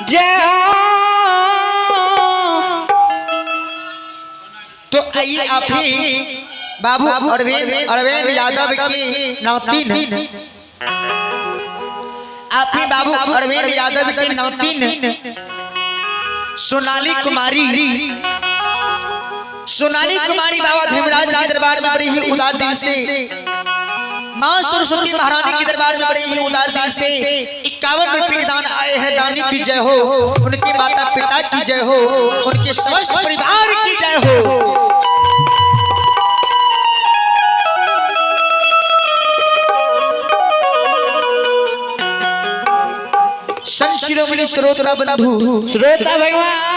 जय हो। तो आइए आप ही बाबू अरविंद अरविंद यादव की नौतीन, आप ही बाबू अरविंद यादव की नौतीन सोनाली कुमारी, सोनाली कुमारी बाबा धीमराज के दरबार में बड़ी ही उदार दिल से, माँ सरस्वती महारानी के दरबार में बड़े ही उदार दिल से 51 रुपये के दान आए हैं। दानी की जय हो, उनके माता पिता की जय हो, उनके समस्त परिवार की जय हो। संत शिरोमणि श्रोता बंधु, श्रोता भगवान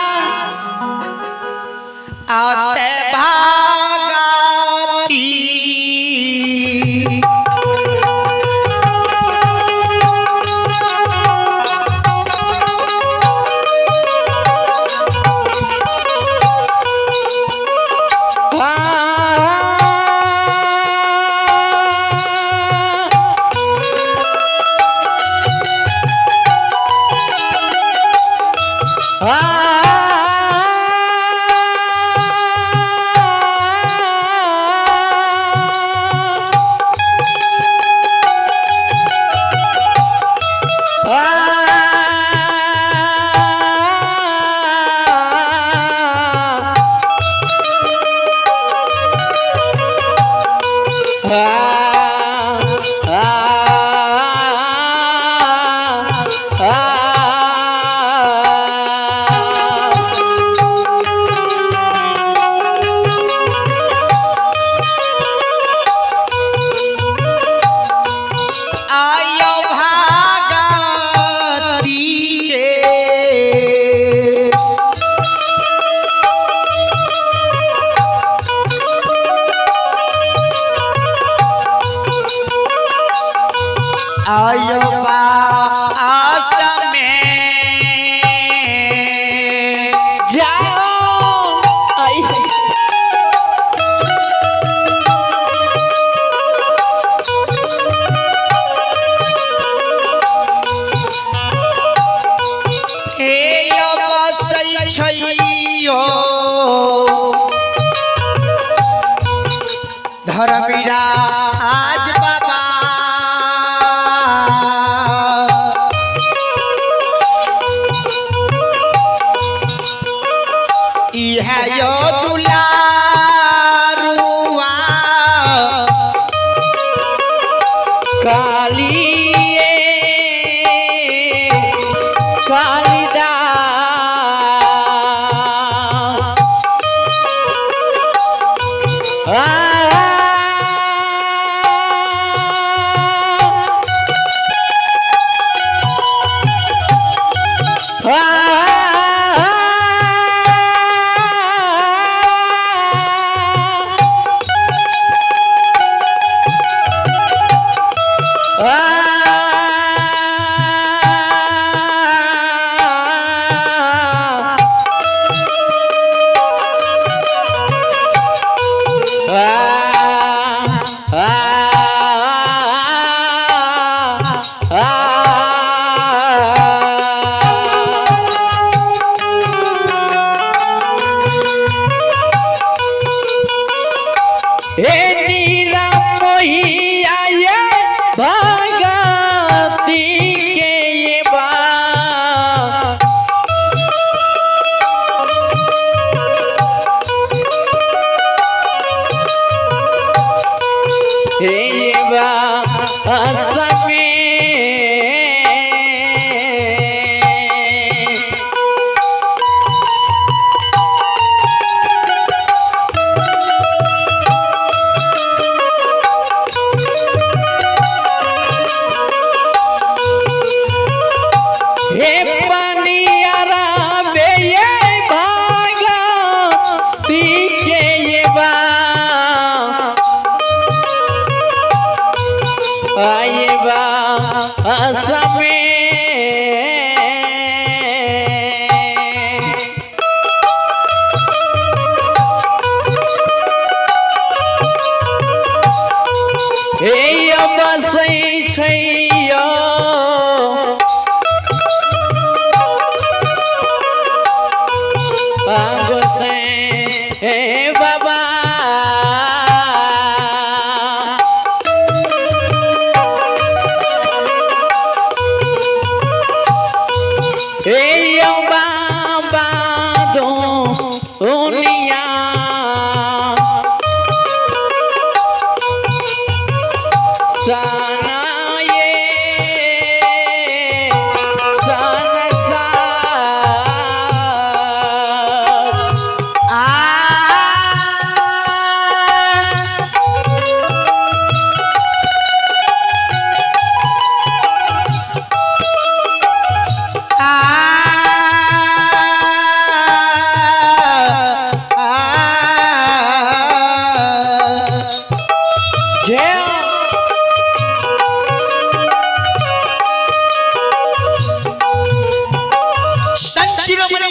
आते भागाती आयो भागती के आयो पास में जाओ आई। हे बसै छैयो धर्मराज बाबा, इह यो दुलारुआ काली कालिदास आ, आ, हे नीला मोहिया ये भगती के ये बा। हे ये बा असमे हे पनियारा बे ये भागती के ये बा आए बा असमे। हे बसै छैयो।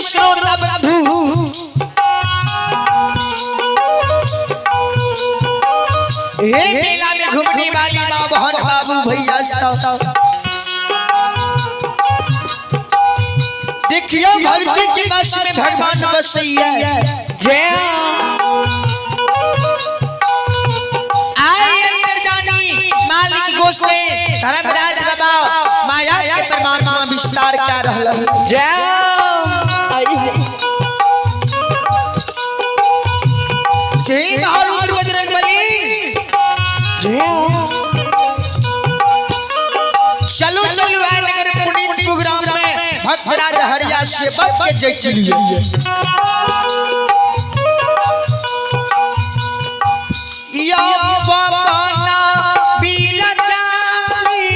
श्रोता बंधु, हे मेला में घूमने वाली माँ बहन बाबू भैया सब, देखियो भक्ति के बस में भगवान बसैया। जय। आए अंदर जानी मालिक गोसे धर्मराज बाबा माया के परमात्मा विस्तार क्या रहल। जय। जय महारुद्र बजरंग बली। जय। चलो चलो आए नगर पुनीत प्रोग्राम में भक्तराज हरिया सेवक के जय चलिए। या बाबा ना बीना चाली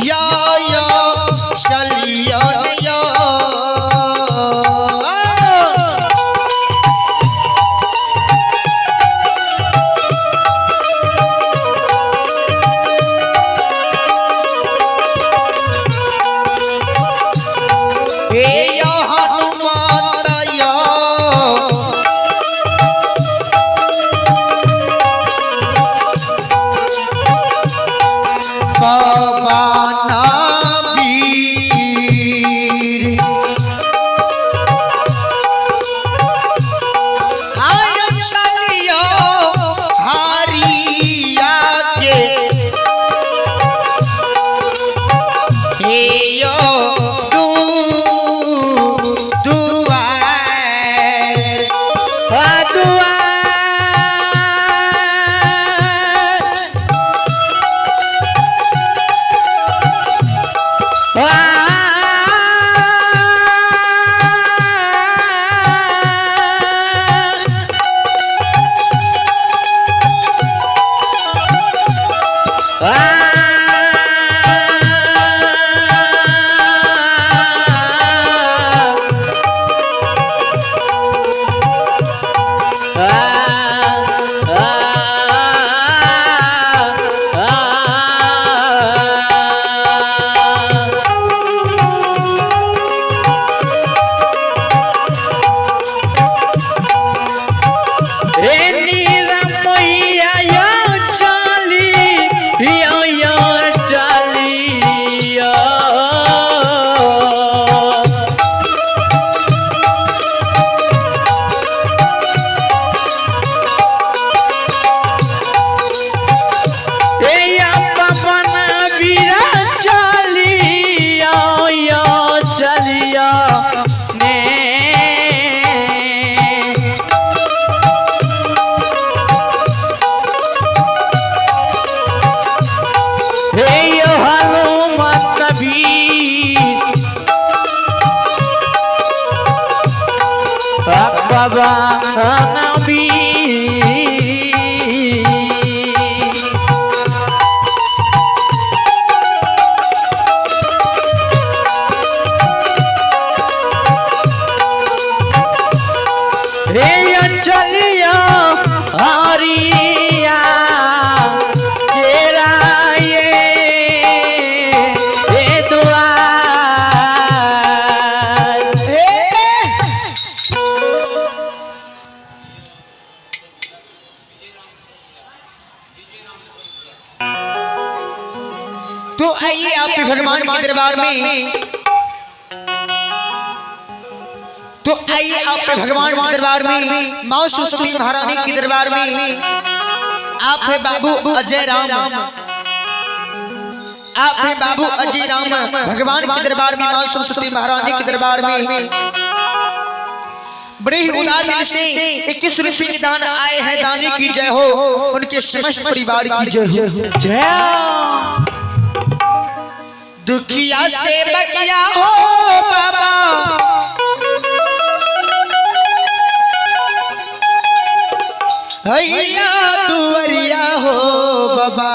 या या चलियो या। हे या हनुमत या बाबा ना वीर आय चलियो हरिया के हे यो दू दुआर। दुआ। बाबा नबी। रे चलियो हरिया तेरा ये द्वार। तो आइए आपके भगवान के दरबार में, तो आइए आपके भगवान के दरबार में, माँ सरस्वती महारानी के दरबार में। आप है बाबू अजय राम, आप है बाबू अजय राम भगवान के दरबार में, माँ सरस्वती महारानी के दरबार में बड़े ही उदार दिल से 21 रुपये के दान आए हैं। दानी की जय हो, उनके समस्त परिवार की जय हो। जय। दुखिया से बकिया हो बाबा, हैया दुआरिया हो बाबा,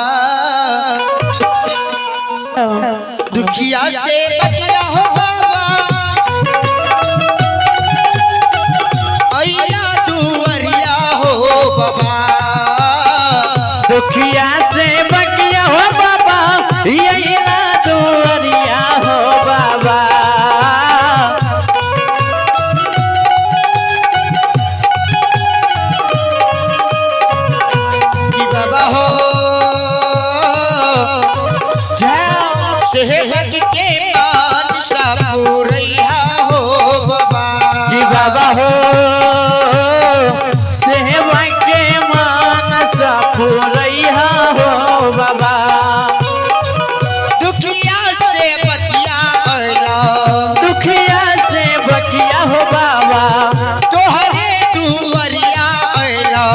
दुखिया से बकिया हो बाबा, हैया दुआरिया हो बाबा, दुखिया से बकिया हो बाबा, यही ना दुआरिया हो बाबा। सेवक के मान पुरैया हो बाबा। जी बाबा हो, सेवक के मानस पुरैया हो बाबा। दुखिया से बकिया अइला, दुखिया से बकिया हो बाबा। तोहरे दुअरिया अइला।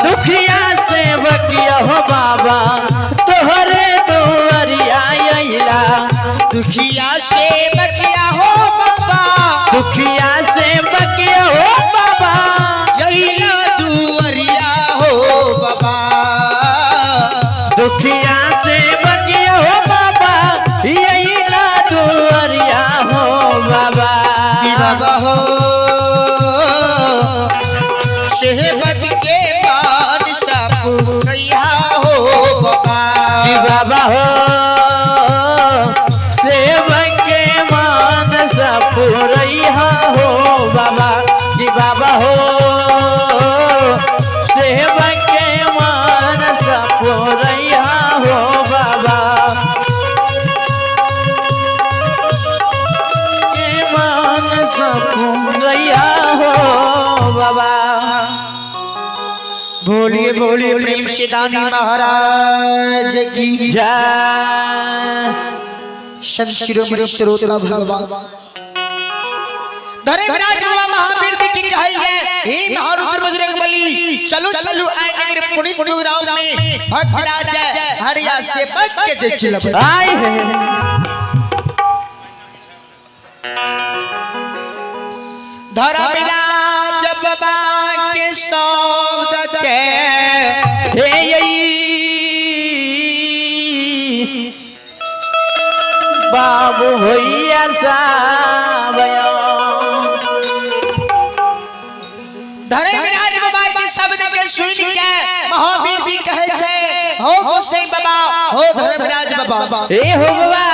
दुखिया से बकिया हो बाबा, तोहरे दुआरिया अइला। दुखिया से बकिया हो बाबा, दुखिया से बकिया हो बाबा, अइला दुअरिया हो बाबा। दुखिया से बकिया हो बाबा, अइला दुआरिया हो बाबा। कि बाबा हो, सेवक के मान पुरैया हो बाबा। जी बाबा हो, सेवक के मानस पुरैया हो बाबा। जी बाबा हो, सेवक के मानस पुरैया हो बाबा। के मानस पुरैया हो बाबा। बोलिए बोलिए प्रेम से दानी महाराज की जय। संत शिरोमणि श्रोता भगवान धर्मराज बाबा महावीर जी की कही है, हे महारुद्र बजरंग बली, चलो चलो आए नगर पुनीत प्रोग्राम में भक्तराज हरिया से बच के जय चिलब। आए है। धर्मराज बाबा के शब्द के हे यई बाबू भैया सावयो। धर्मराज बाबा के शब्द के सुन के महावीर जी कहे छे, हो गोसाई बाबा, हो धर्मराज बाबा। हे हो बाबा,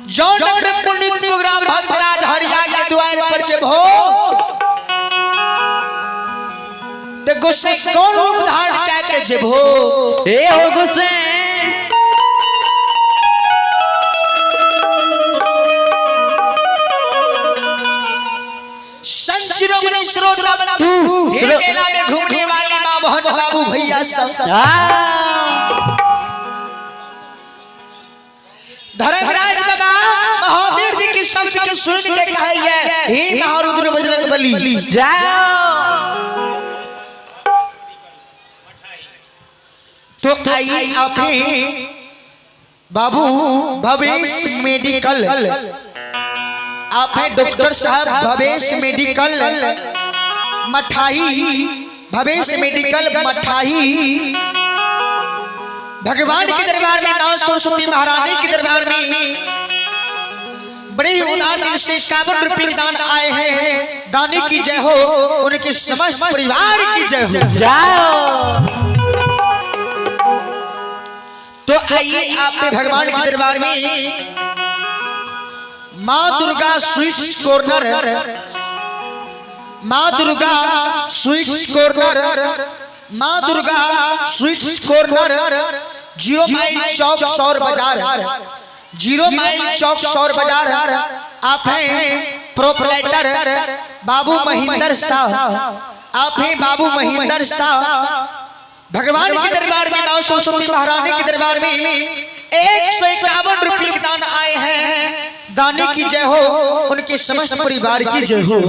जो नगर पुण्य प्रोग्राम भक्तराज हरिया के द्वार पर जब हो तो गोसाई कौन रूप धारण करके जब हो। हे हो गोसाई, संत शिरोमणि श्रोता बंधु, हे मेला में घूमने वाले माँ बहन बाबू भैया सब, धर्मराज बाबा महावीर जी की शब्द के सुन के कहे है, हे महारुद्र बजरंग बली, जाओ। तो आइए आप बाबू भवेश मेडिकल, आप हैं डॉक्टर साहब भवेश मेडिकल मठाई, भवेश मेडिकल मठाई। भगवान के दरबार में, मां सरस्वती महारानी के दरबार में बड़े उदार दिल से 51 रुपये दान आए हैं। दानी की जय हो, उनके समस्त परिवार की जय हो। जाओ। तो आइए आपने भगवान के दरबार में माँ दुर्गा स्वीट्स कॉर्नर, माँ दुर्गा स्वीट्स कॉर्नर, माँ दुर्गा स्वीट्स कॉर्नर, 0 माइल चौक सौर बाजार, 0 माइल चौक सौर बाजार। आप हैं प्रोपराइटर बाबू महेंद्र शाह, आप हैं बाबू महेंद्र शाह। भगवान के दरबार में, मां सरस्वती महारानी के दरबार में 151 रुपये के दान आए हैं। दानी की जय हो, उनके समस्त परिवार की जय हो।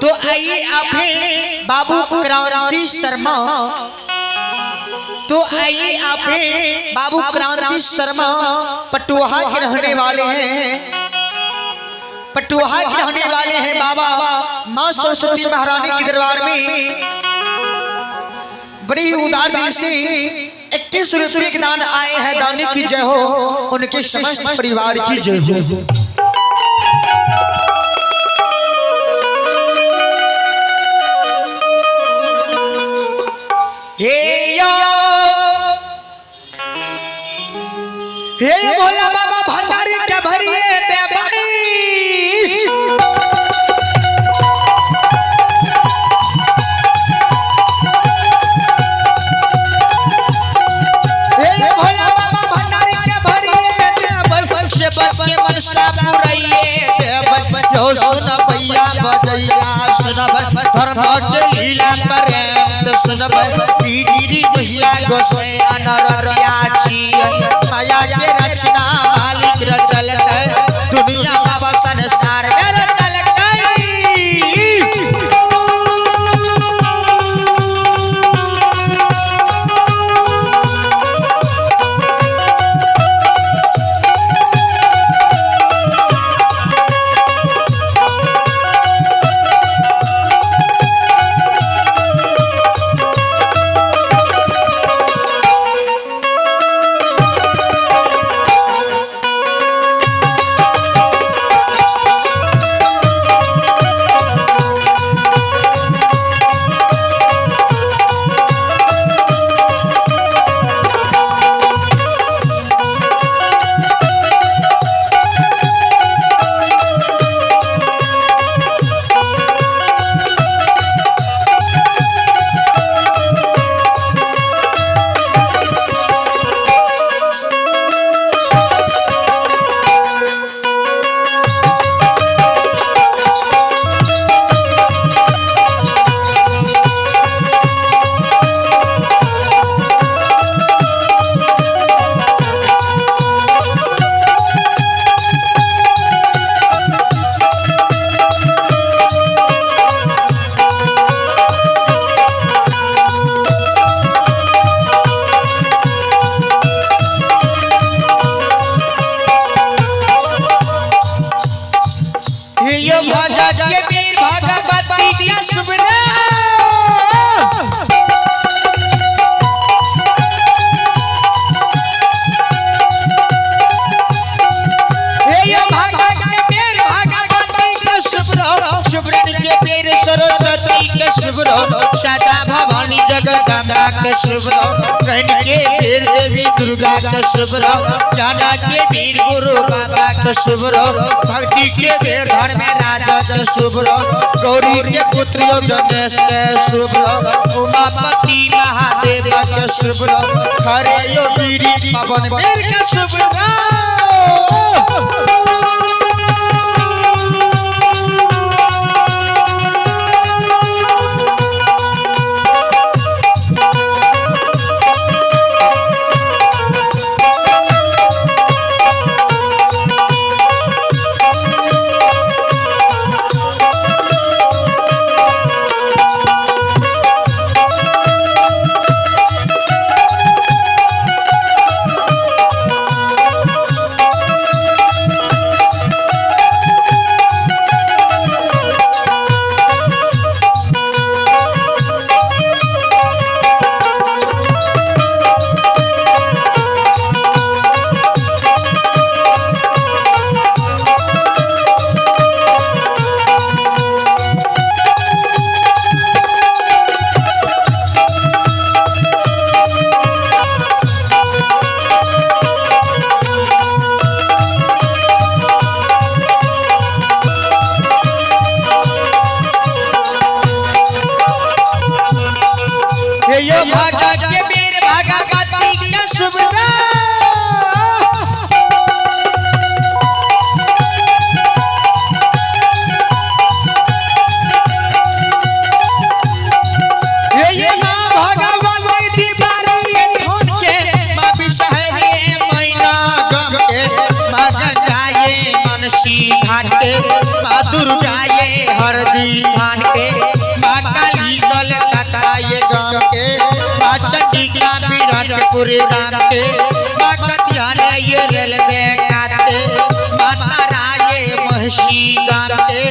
तो आइए आप हैं बाबू क्रांति शर्मा, तो आइए आप हैं बाबू क्रांति शर्मा, पटुहा के रहने वाले हैं, पटुहा के रहने वाले हैं बाबा। मां सरस्वती महारानी के दरबार में बड़ी उदार दिल से 21 रुपये के दान आए हैं। दानी की जय हो, उनके समस्त परिवार की जय हो। हे यो, हे भोला बाबा भंडारी के भरिए दे भाई। के लीला प्रेम से सुनबै। पीरी भैया गोसाई अनररिया छियै, माया के रचना मालिक रचलकै, दुनिया बाबा संसार में रचलकै। यो भगत के वीर भगवती के सुमरा। यो भगत के वीर भगवती के सुमरो, सुमरन के वीर सरस्वती के सुमरो, सदा भवानी जगदम्बा के सुमरो, कर्ण के वीर देवी दुर्गा के सुमरो, ज्ञाना के वीर गुरु बाबा के सुमरो, भक्ति के वीर धर्म राजा के सुमरो, गौरी के पुत्र गणेश के सुमरो, उमापति महादेव के सुमरो, हरे यो वीर पवन वीर के सुमरो। यो भगत के वीर भगवती के सुमरा। ये माँ भगवती दीवारी धन के, माँ विषहरी मैना गम के, माँ गंगा ये मनसी घाट के, माँ दुर्गा ये हरदी धान के, माँ काली कलकत्ता ये गम के, माँ चंडिका विराटपुर राम के, माँ कटिहार ये रेलवे काट के, माँ तारा ये महसी गाम के,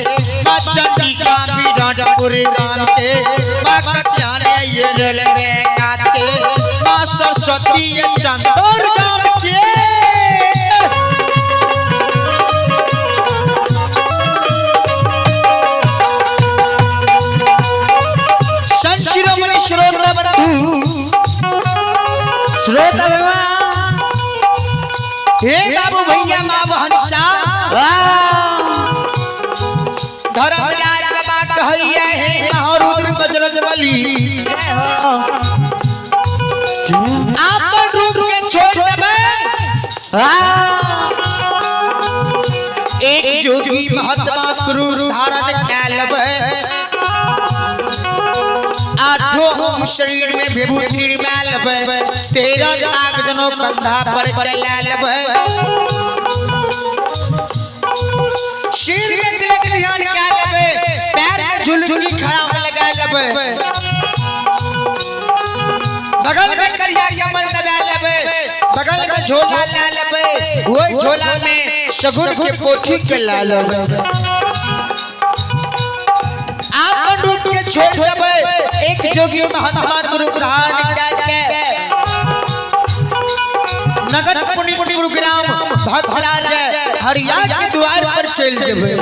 माँ चंडिका विराटपुर राम के, माँ कटिहार ये रेलवे काट के, माँ सरस्वती ये चंदौर गाम के। संत शिरोमणि श्रोता बंधु, श्रोता भगवान, हे बाबू भैया माँ बहन साहब, धर्मराज बाबा कहैया हे महारुद्र बजरंग बली, आपन रूप के छोड़ देबै। एक जोगी महात्मा क्रूर धारण कै लेबै। हम शरीर में विभूति रमा लेबै, 13 नाग जनो कंधा पर चला लेबै, सिर में तिलक ध्यान क्या लेबै, पैर में झुलझुली खड़ा लगा लेबै, बगल में करिया कमल दबा लेबै, बगल में झोला ला लेबै, वही झोला में सगुन के पोथी के ला लेबै। आप रूप के छोड़ देबै, एक जोगी महात्मा गुरु धारण क्या के नगर पुण्य गुरुग्राम भक्तराज हरिया के द्वार पर चल जेबै।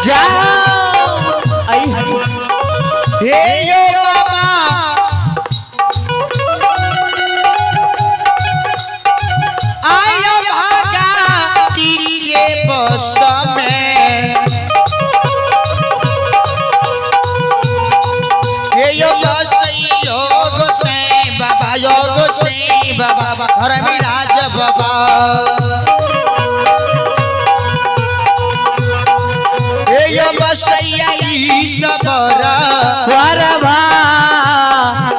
जाओ आई हे यो बाबा आयो भागा के बस में, हे यो बस योग से बाबा, योग से बाबा धर्मराज बाबा, हे यो बसैया ईश्वर वरभा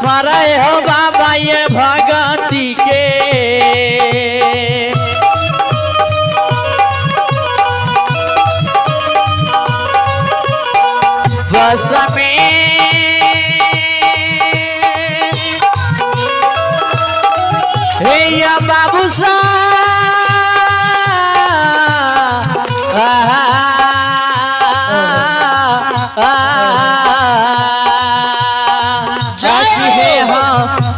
मरे हो बाबा ये भगती के। बस में हे या बाबू सा जय हो।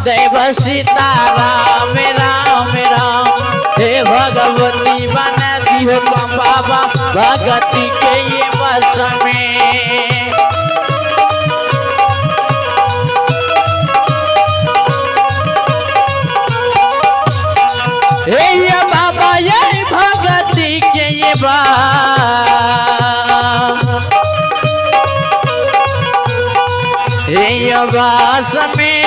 देव सीताराम राम राम, हे भगवती बना दियो बाबा भगती के ये बस में। हे ये बाबा ये भगती के ये बा हे ये बास में।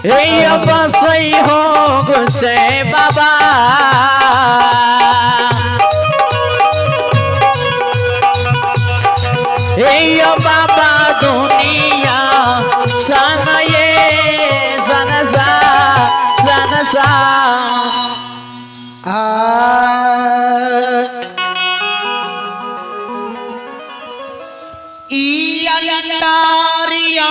हे ये बसई हो गुस्से बाबा, हे यो बाबा दुनिया सन ये सन सा सन सा। आ ई अंतर्यामी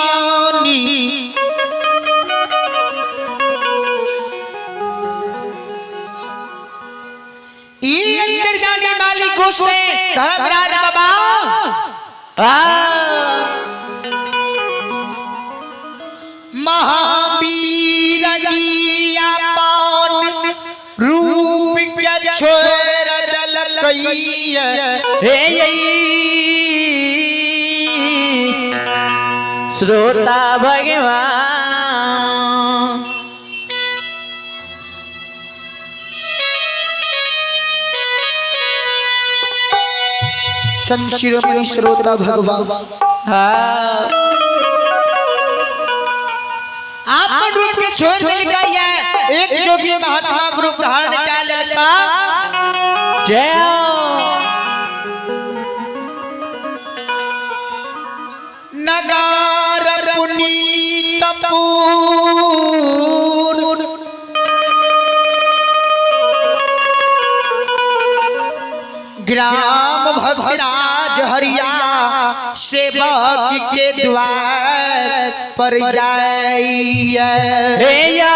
ई अंतर्जामी मालिकों से धर्मराज बाबा आ महावीर जी अपन रूप के छोड़ दलकैया, हे श्रोता भगवान, संत शिरोमणि श्रोता भगवान हाँ आपन रूप के छोड़ दिल है, एक जोगी महात्मा रूप धारण क्या ललका जय नगार पुनीत पूर ग्राम भक्तराज हरिया सेवक के द्वार पर जाइए। हे या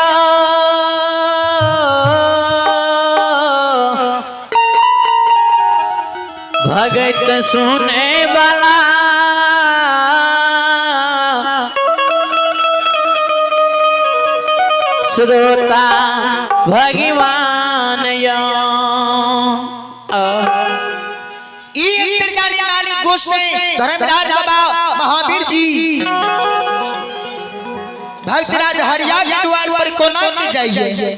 भगत सुने वाला श्रोता भगवान यो। ई अंतर्जाली मालिक गोसाई धर्मराज बाबा महावीर जी भक्तराज हरिया के द्वार पर कोना के जाइए।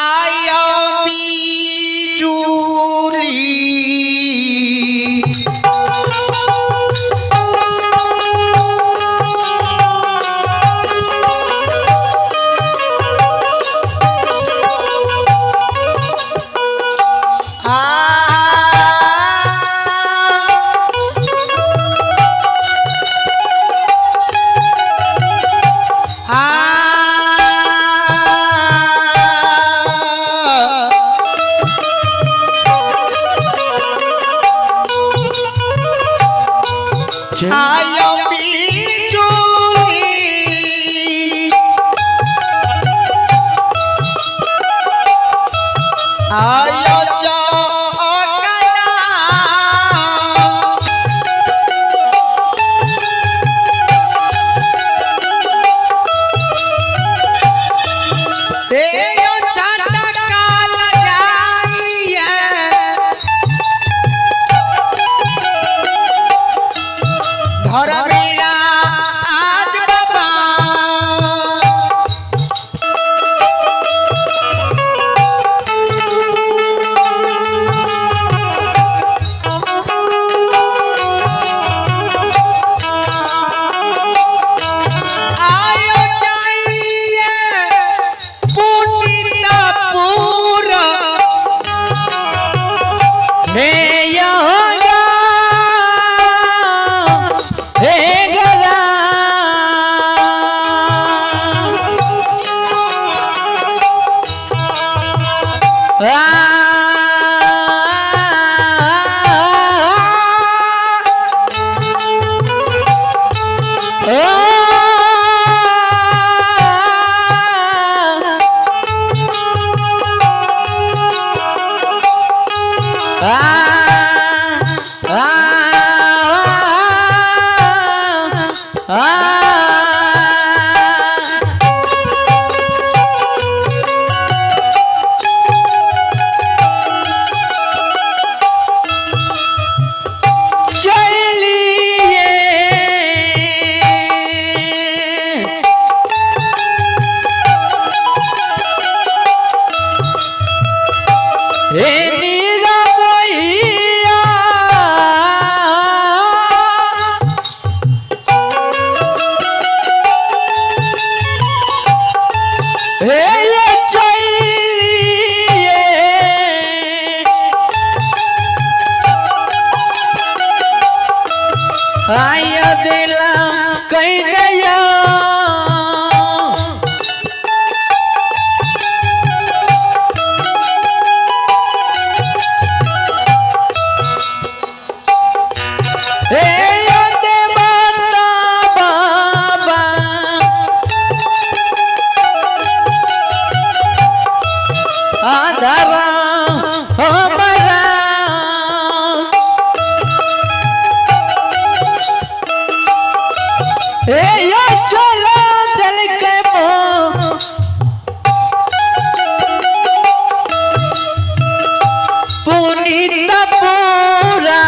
आयो बिजुली आ आ आयो बिजुली आयो चौकना तेयो छटका लगाइए धर्मेरा आज बाबा। आयो जाइए पुनीतपुर हे यो हे गरा चलिए हे नीरा मोहिया हे ये चलिए आय दिला कहीं गया हे देवता बाबा आधारा हमारा हे ये चला दिल के मोह पुनीत पूरा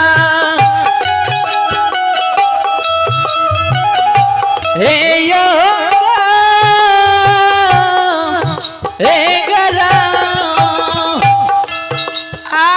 हे यो हे गरा आ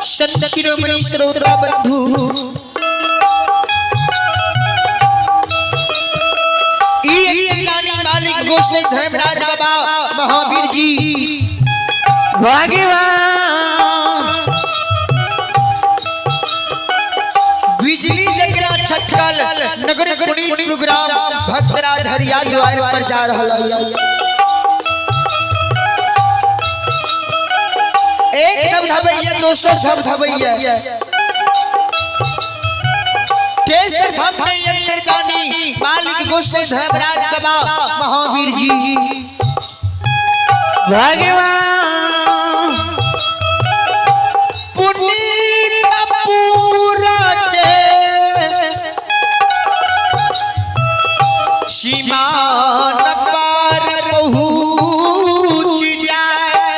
संत शिरोमणि श्रोता बंधु ई एक गाने मालिक गोस्वामी गोसाई धर्मराज बाबा महावीर जी। भगवान। बिजली जकरा छटकल नगर पुनीत प्रोग्राम भक्तराज हरिया द्वार पर जा रहल है। एक धबधबैया, दोसर धबधबैया, तेसर धब में अंतर जानी मालिक गोसाई धर्मराज बाबा महावीर जी। भगवान। पुनीत पूरा के सीमा न पार पहुँच जाए।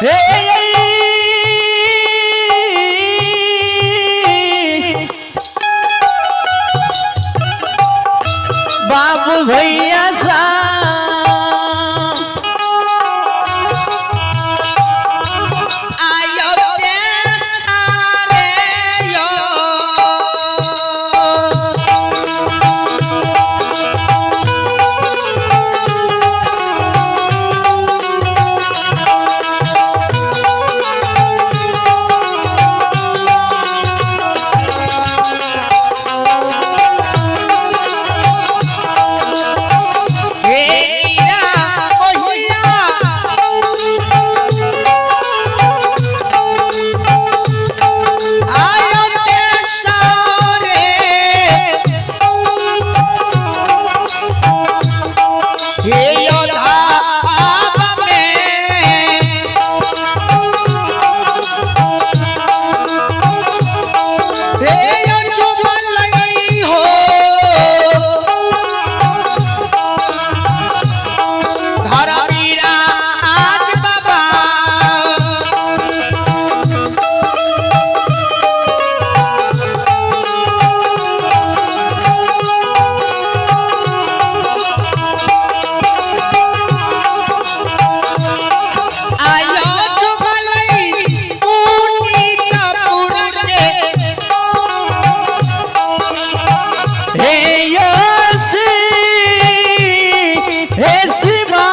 हे बाबू भैया सा आयो के सारे यो हे मीरा मोहिया आयो के सारे हे योद्धा आप में हे चुमन लगी हो धरा मीरा आज बाबा। आयो चुमलई पुनीत पुर के हे योसी हे शिवा।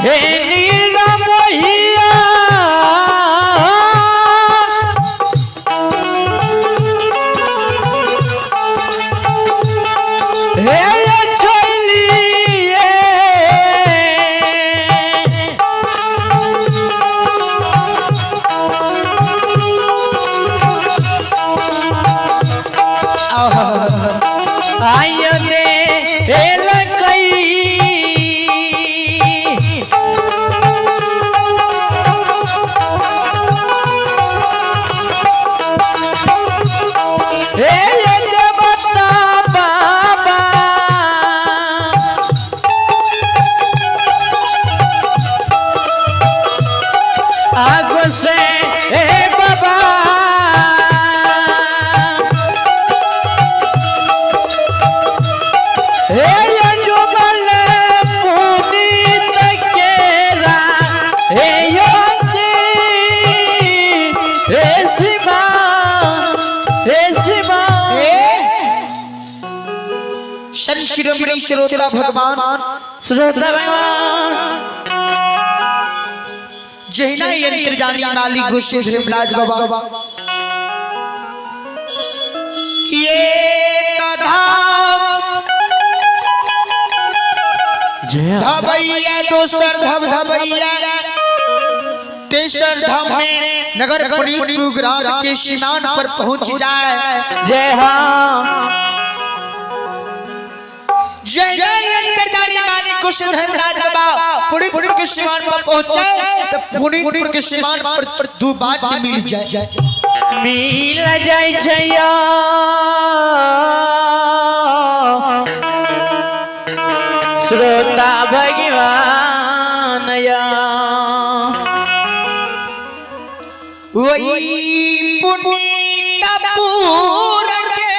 हे नीरा मोहिया हे चलिए आय दे एल कई। हे देवता बाबा आगो से हे बाबा। संत शिरोमणि श्रोता भगवान, श्रोता भगवान, जहिना यंत्र जानी मालिक गोसे धर्मराज बाबा ये कधाम जय धबैया, दोसर धब धबैया, तेसर धाम में नगर पुनीत ग्राम के सीमान पर पहुंच जाए। जय हाँ। जय जय अंतर्जानी मालिक कुश धर्मराज बाबा पुनीतपुर के सीमान पर पहुंचे तो पुनीतपुर के सीमान पर दो बाट मिल जाए, मिल जाए जया श्रोता भगवान या। वही पुनीतपुर के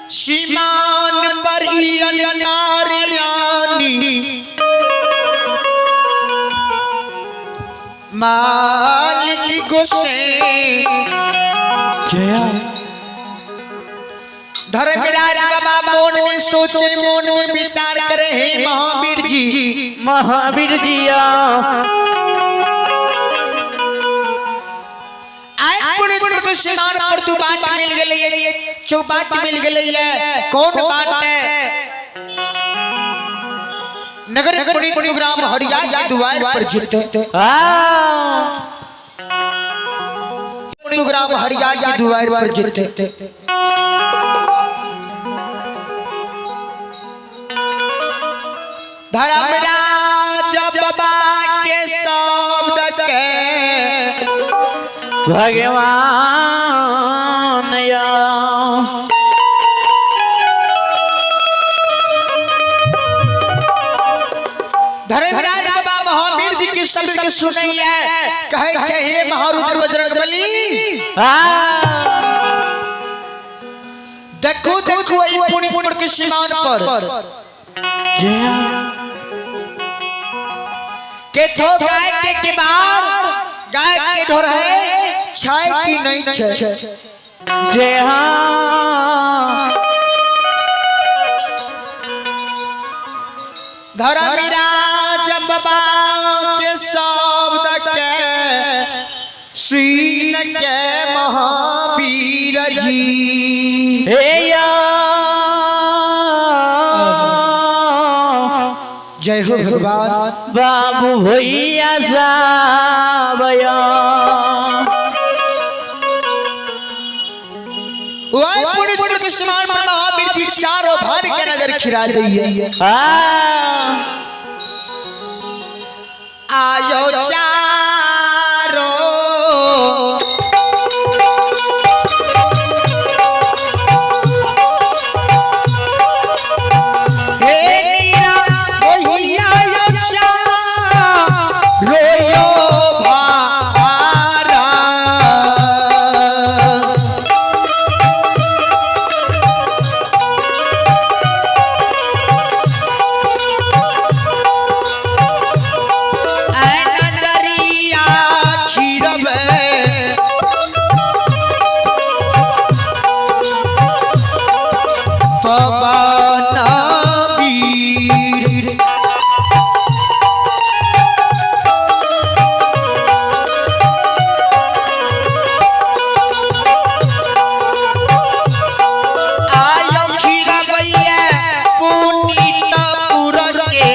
सीमान पर अंतर्यानी मालिक गोसे जया धर्मराज बाबा मन में सोचे, मन में विचार करे, हे महावीर जी, महावीर जिया, आए पुनीतपुर के सीमान पर दू बाट मिल गेलै, चौबाट मिल गेलै। कौन बाट है? नगर पुनीतपुर ग्राम हरिया के द्वार पर जीते, पुनीतपुर ग्राम हरिया के द्वार पर जीते। धर्मराज बाबा के शब्द के भगवान या। धर्मराज बाबा महावीर जी के शब्द के सुनैया, कहे छै हे महारुद्र बजरंग बली, देखो देखो एहि पुनीतपुर के सीमान पर जया के थो गाय के किबार, गाय के ढोर है छै कि नहीं छै? जय हाँ। धर्मराज बाबा के शब्द के सुन के महावीर जी, हे या जय हो भगवान। बाबू भैया साबया वह पुनीतपुर के सीमान पर महावीर जी चारों भार के नजर खिरा दी है। आयो चारो हे नीरा वही आयो चारो यो भारा। ऐ नजरिया खीरबे पवन वीर, आयो खीरबैया पुनीतपुर के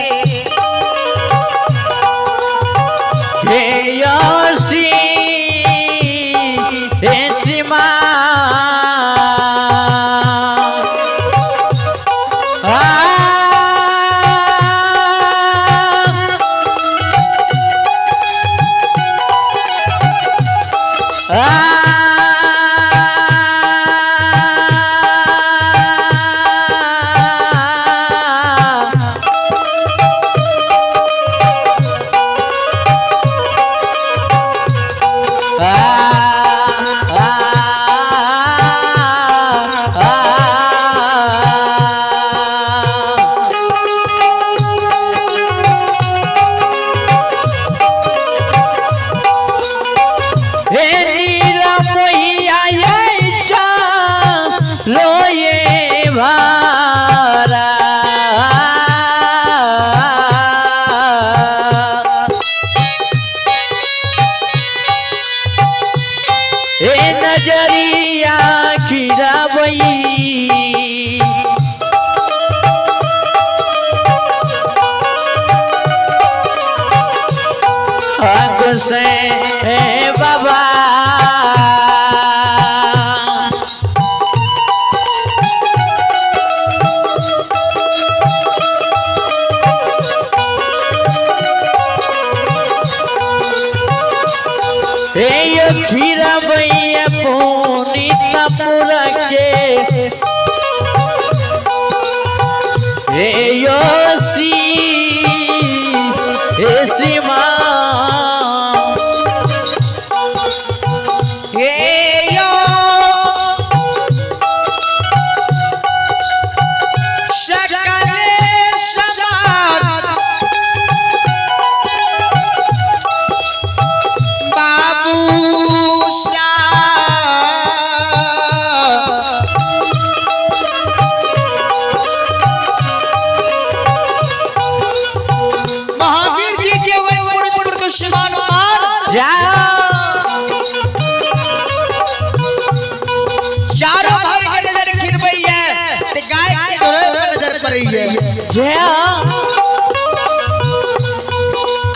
हे यसी हे सीमा हे नीरा मोहिया ये ए नजरिया खिराबई। से बाबा ए खीरा भैया पुनीतपुर के ए योसी ए सीमा ए यो सकले सवार बाबू सा महावीर जी के वैकुंठपुर के समान मान जा चारों भाई के नजर खिरबई है ते गाय के धोरे पर नजर पड़ी है। जा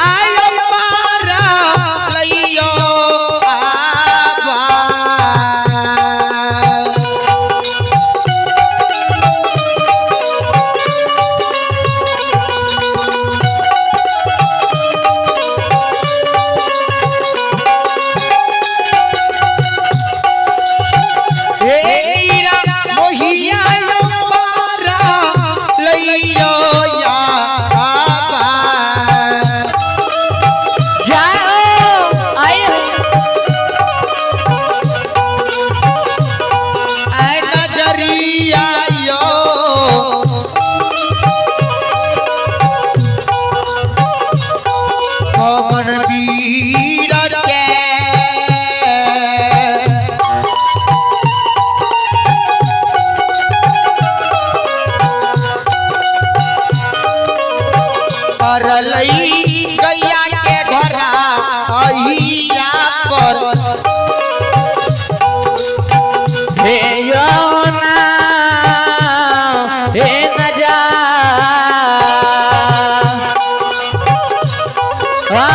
आयो पारा लइयो आबा हे ईरा मोहिया पारा लइयो या आबा जा आए ऐ नजरिया यो पवन वीर के परलई गैया के ढरा अहिया पर हे यो ना हे न जा आ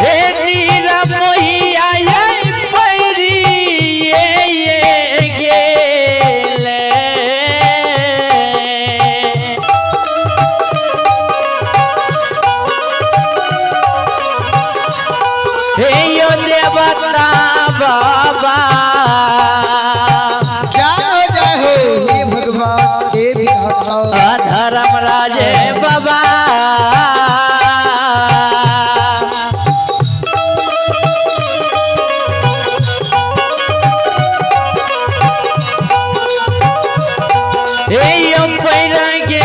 हे नीरा मोहिया ये पैरी ये गेले। हे यो देवता बाबा क्या हो जाए हो हे भगवान हे विधाता धर्म राजे बाबा हे यो पैरा गे